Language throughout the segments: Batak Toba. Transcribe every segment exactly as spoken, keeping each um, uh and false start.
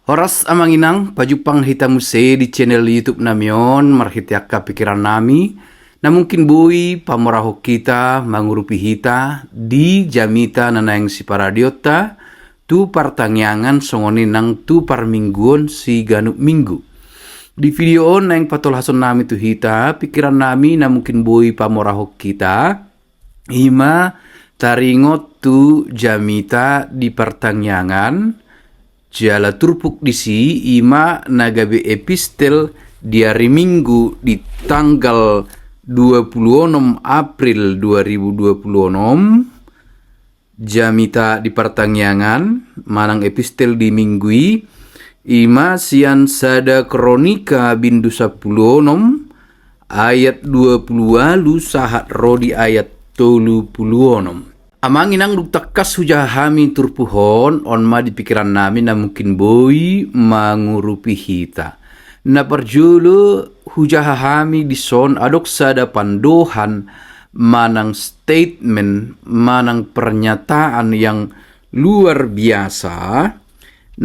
Horas amang inang, pajumpang hita muse di channel YouTube nami on, marhite angka pikiran nami, na mungkin boi pamorahon hita, mangurupi hita, di jamita na naeng siparadionta, tu partangiangan songon i nang tu parmingguon siganup minggu. Di video on naeng patolhason nami tu hita, pikiran nami na mungkin boi pamorahon hita, ima taringot tu jamita di partangiangan, jala turpuk disi ima na gabe epistel di ari Minggu di tanggal dua puluh enam April dua ribu dua puluh enam, jamita di partangiangan, manang epistel di Minggu i, ima sian sada Kronika bindu sampulu onom, ayat dua puluh ualu sahat ro di ayat tolu puluh onom. Amang inang, dung tangkas hujaha hami turpuk on, on ma di pikiran nami na mungkin boi mangurupi hita. Na parjolo hujaha hami dison adong sada pandohan manang statement manang pernyataan yang luar biasa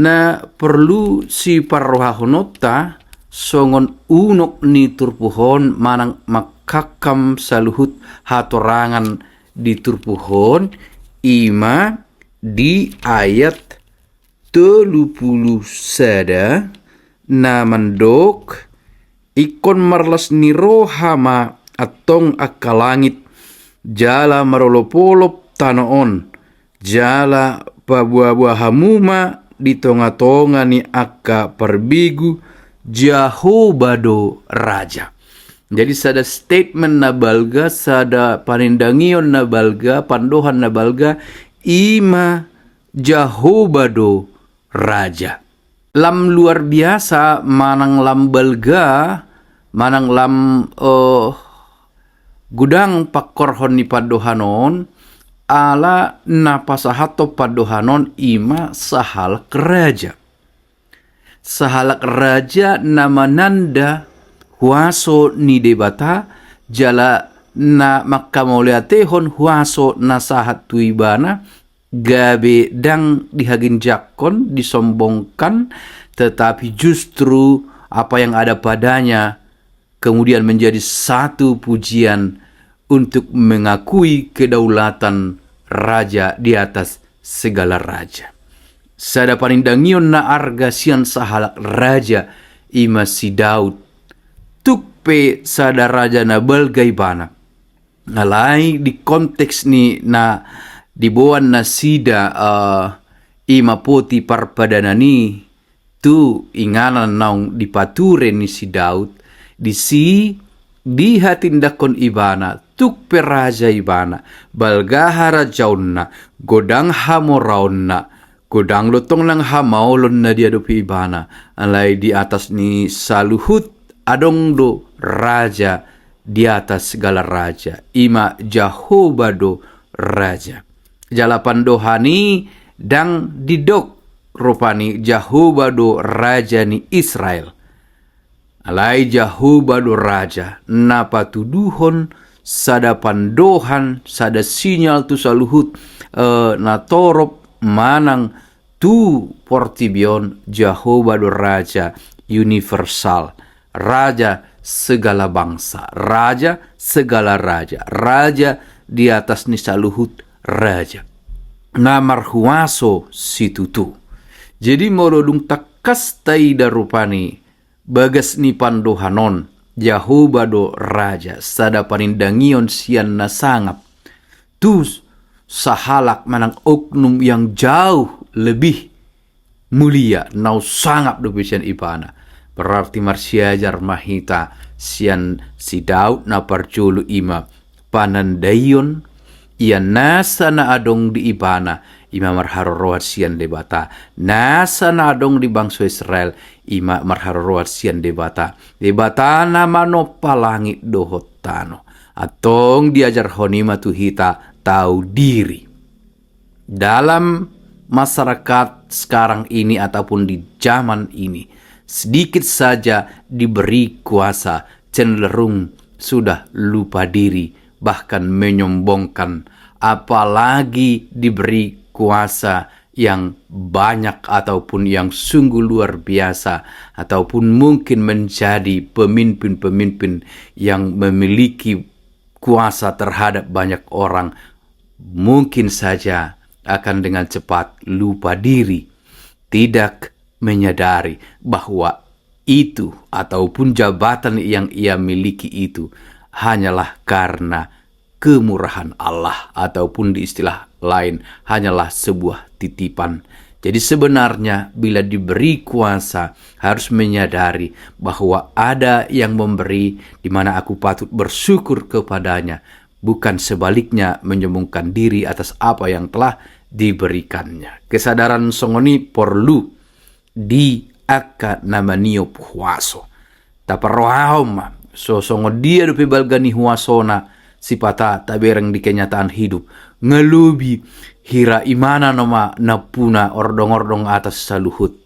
na perlu siparrohahononta songon unok ni turpuk on manang mangkangkam saluhut hatorangan di turpuk on, ima di ayat tolu puluh sada na mandok, ingkon marlas ni roha ma antong angka langit, jala marolopolop tano on, jala paboaboa hamu ma di tongatonga ni angka parbegu, Jahowa do raja. Jadi sada statement na balga, sada panindangion na balga, pandohan na balga, ima Jahowa do raja. Lam luar biasa, manang lam balga, manang lam, eh, godang pangkorhon ni pandohan on, ala na pasahathon pandohan on ima sahalak raja. Sahalak raja na mananda huaso ni Debata, jala na mangkamauliatehon huaso na sahat tu ibana, gabe ndang dihaginjangkon, disombongkan, tetapi justru apa yang ada padanya kemudian menjadi satu pujian untuk mengakui kedaulatan Raja di atas segala raja. Sada panindangion na arga sian sahalak raja ima si Daud. Tung pe sada raja na balga ibana. Alai di konteks ni na diboan nasida, eh, ima poti parpadanan i, tu inganan naung dipature ni si Daud, disi dihatindangkon ibana, tung pe raja ibana, balga harajaonna, godang hamoraonna, godang do tong nang hamaolon na diadopi ibana, alai di atas ni saluhut adong do raja di atas segala raja, ima Jahowa do raja. Jala pandohan i ndang didok rupani Jahowa do raja ni Israel. Alai Jahowa do raja, na patuduhon sada pandohan, sada sinyal tu saluhut, eh, na torop manang tu portibi on, Jahowa do raja universal, raja segala bangsa, raja segala raja, raja di atas ni saluhut raja. Na marhuaso situtu. Jadi molo dung tangkas taida rupani bagas ni pandohan on, Jahowa do raja, sada panindangion sian na sangap tu sahalak manang oknum yang jauh lebih mulia, naung sangap dope sian ibana. Berarti marsiajar ma hita sian si Daud na parjolo, ima panandaion ia nasa na adong di ibana, ima marharoroan sian Debata. Nasa na adong di bangso Israel, ima marharoroan sian Debata. Debata na manompa langit dohot tano. Antong diajarhon i ma tu hita tahu diri. Dalam masyarakat sekarang ini ataupun di zaman ini, sedikit saja diberi kuasa, cenderung sudah lupa diri, bahkan menyombongkan, apalagi diberi kuasa yang banyak ataupun yang sungguh luar biasa, ataupun mungkin menjadi pemimpin-pemimpin yang memiliki kuasa terhadap banyak orang, mungkin saja akan dengan cepat lupa diri, tidak menyadari bahwa itu ataupun jabatan yang ia miliki itu hanyalah karena kemurahan Allah, ataupun di istilah lain, hanyalah sebuah titipan. Jadi sebenarnya bila diberi kuasa, harus menyadari bahwa ada yang memberi, di mana aku patut bersyukur kepada-Nya, bukan sebaliknya menyombongkan diri atas apa yang telah diberikannya. Kesadaran songon i porlu di angka na maniop huaso. Taparrohahon ma, so songon dia dope balga ni huasona sipata tabereng di kenyataan hidup. Nga lobi hira imana nama nampuna ordong-ordong atas saluhut.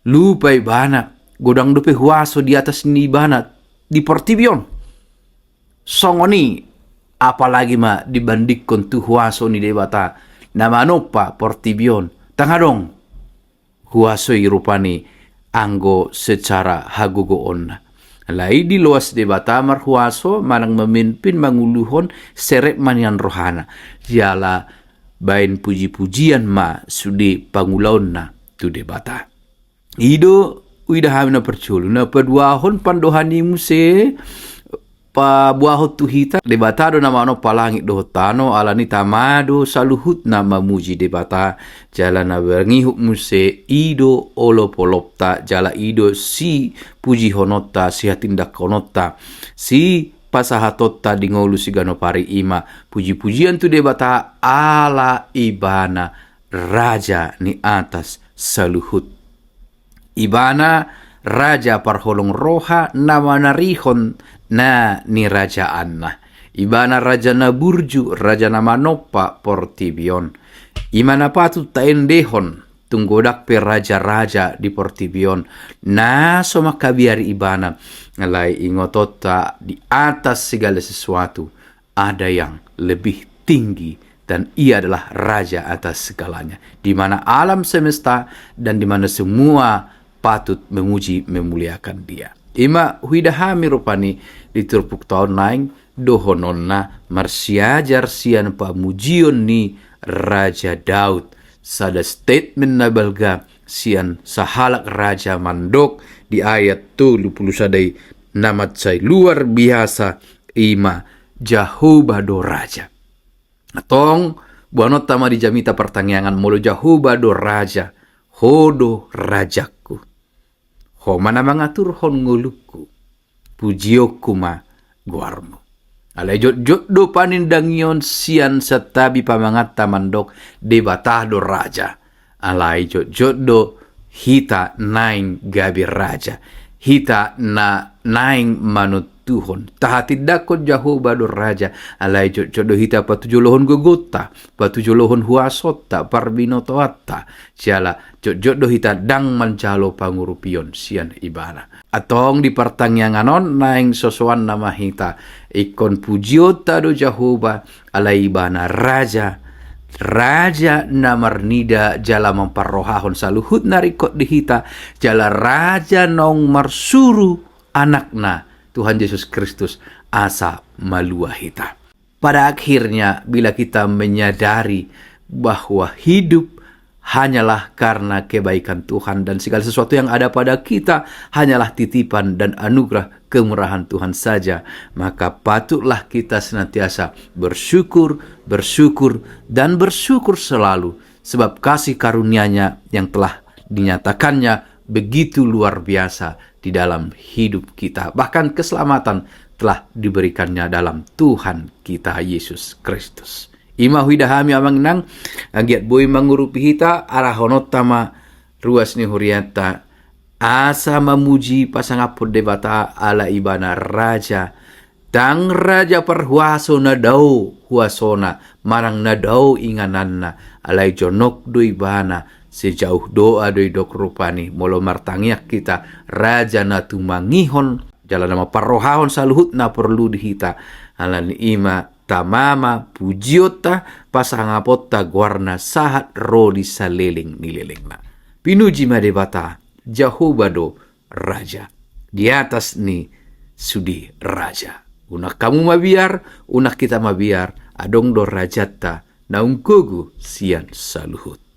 Lupa ibana, godang dope huaso di atas ni ibana di portibi on. Songon i, apalagi ma dibandingkon tu huaso ni Debata na manompa portibi on. Ndang adong huaso i rupani anggo secara hagogoonna. Alai diloas Debata marhuaso manang mamimpin manguluhon, serep ma nian rohana. Jala baen puji-pujian ma sude pangulaonna tu Debata. I do huida hami na parjolo, na paduahon pandohan i muse paboahon tu hita, Debata do na manompa langit dohot tano, alani i tama do saluhutna mamuji Debata, jala na mangihut muse i do olop-olopta, jala i do sipujihononta, sihatindanghononta, sipasahatonta di ngolu siganup ari, i ma puji-pujian tu Debata ala Ibana raja ni atas saluhut. Ibana raja parholong roha na manarihon na nirajaanna. Ibana raja na burju, raja na manompa portibi on. I ma na patut taendehon, tung godang pe raja-raja di portibi on na so mangkabiari Ibana. Alai ingotonta, di atas segala sesuatu ada yang lebih tinggi, dan Ia adalah raja atas segalanya, di mana alam semesta dan di mana semua patut memuji, memuliakan Dia. I ma huida hami rupani di turpukta on naeng dohononna marsiajar sian pamujion ni Raja Daud, sada statement na balga sian sahalak raja mandok di ayat tolu pulu sada i, na mansai luar biasa, i ma Jahowa do raja. Antong, boanonta ma di jamita partangiangan, molo Jahowa do raja, Ho do rajangku. Ho ma na mangaturhon ngolungku. Pujionku ma goarmu. Alai jotjot do panindangion sian santabi pamanganta mandok Debata do raja. Alai jotjot do hita naeng gabe raja. Hita na naeng manontuhon, tahatindangkon Jahowa do raja, alai jotjot do hita patujolohon gogonta, patujolohon huasonta, parbinotoanta, jala jotjot do hita ndang manjalo pangurupion sian Ibana. Antong di partangiangan on naeng sosoanna ma hita, ingkon pujionta do Jahowa, alai Ibana raja, raja na marnida jala mamparrohahon saluhut na ringkot di hita, jala raja naung marsuru Anakna, Tuhan Jesus Kristus, asa malua hita. Pada akhirnya, bila kita menyadari bahwa hidup hanyalah karena kebaikan Tuhan dan segala sesuatu yang ada pada kita hanyalah titipan dan anugerah kemurahan Tuhan saja, maka patutlah kita senantiasa bersyukur, bersyukur, dan bersyukur selalu, sebab kasih karunia-Nya yang telah dinyatakan-Nya begitu luar biasa di dalam hidup kita. Bahkan keselamatan telah diberikan-Nya dalam Tuhan kita Yesus Kristus. I ma huida hami, amang inang, anggiat boi mangurupi hita, arahononta ma ruas ni hurianta, asa mamuji pasangaphon Debata ala Ibana raja, ndang raja parhuaso na dao huasona, manang na dao ingananna, alai jonok do Ibana, sejauh doa do didok rupani, molo martangiang hita, raja na tumangihon, jala na mamparrohahon saluhut na porlu di hita, alani i ma tama ma pujionta, pasangaponta goarna sahat ro di saleleng ni lelengna. Pinuji ma Debata, Jahowa do raja di atas ni sude raja. Unang hamu mabiar, unang hita mabiar, adong do rajanta naung gogo sian saluhut.